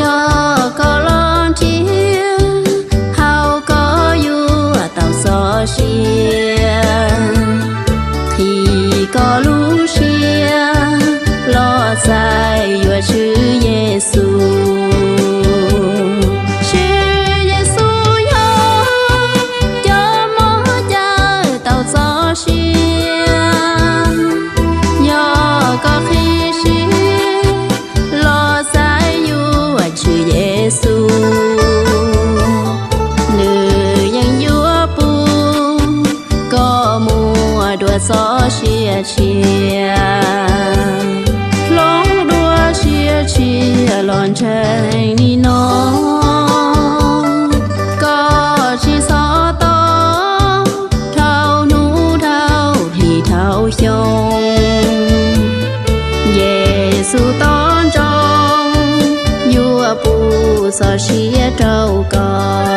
Yog koj los nrhiav, hauv koj yuav tau txoj sia. Qhib koj lub siab los txais yuav Tswv Yexus. Tswv Yexus yog cov muab cawm tau txoj sia. Yog koj qhib siab los txais yuav Tswv Yexus, nws yeej yuav pub koj muaj dua txoj sia tshiab. Hloov dua siab tshiab los ntseeg nim no, koj tsis txhob tog dhau hnub dhau hli dhau xyoo. Yexus tos ntsoov yuav pub txoj sia rau koj.